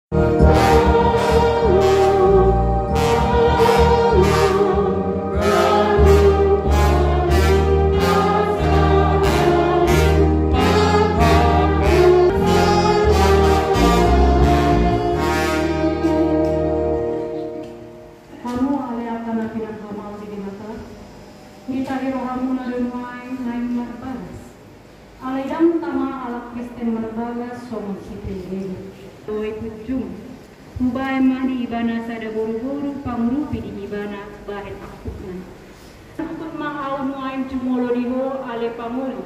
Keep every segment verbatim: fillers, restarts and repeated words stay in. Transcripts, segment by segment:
Hamu ale angka na pinarhamaol ni Debata, ditahi rohamuna do nuaeng naeng marbagas. Alai ndang tama halak Kristen marbagas songon si Pelegrina. Toe punjung, hubahen ma di ibana sada boruboru pangurupi di ibana bahen angkupna. Tutu ma ahu nuaeng jumolo di ho ale pangoli,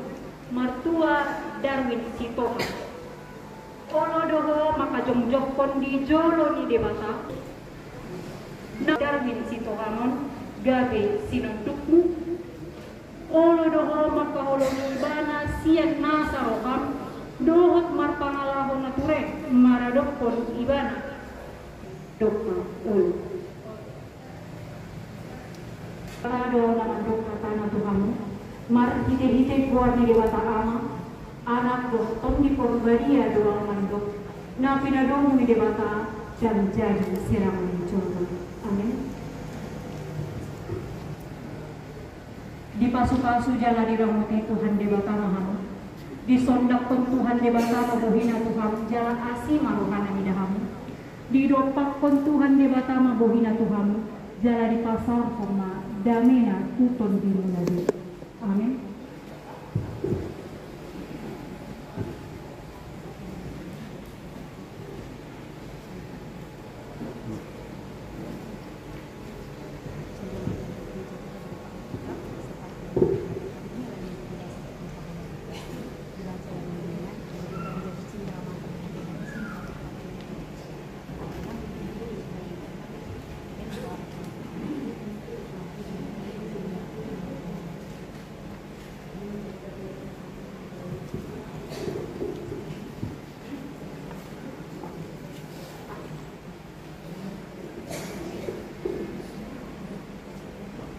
martua Darwin Sitohang. Olo do ho mangkajongjonghon di jolo ni Debata, na Darwin Sitohang on gabe sinondukmu. Olo do ho mangkaholongi ibana sian nasa roham dohot marpangalaho na ture maradophon ibana. Dok ma olo. Hata do na mandok hatana tu hamu, marhitehite goar ni Debata Ama, Anak dohot Tondi Porbadia do ahu mandok, na pinadomu ni Debata jala jadi sirangan ni jolma. Amen. Dipasupasu jala diramoti Tuhan Debata ma hamu. Disondanghon Tuhan Debata ma bohina tu hamu jala asi ma rohana mida hamu. Didompakhon Tuhan Debata ma bohina tu hamu, jala dipasaorhon ma damena tu tondimuna be. Amen.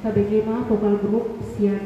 Tabege ma vokal grup sian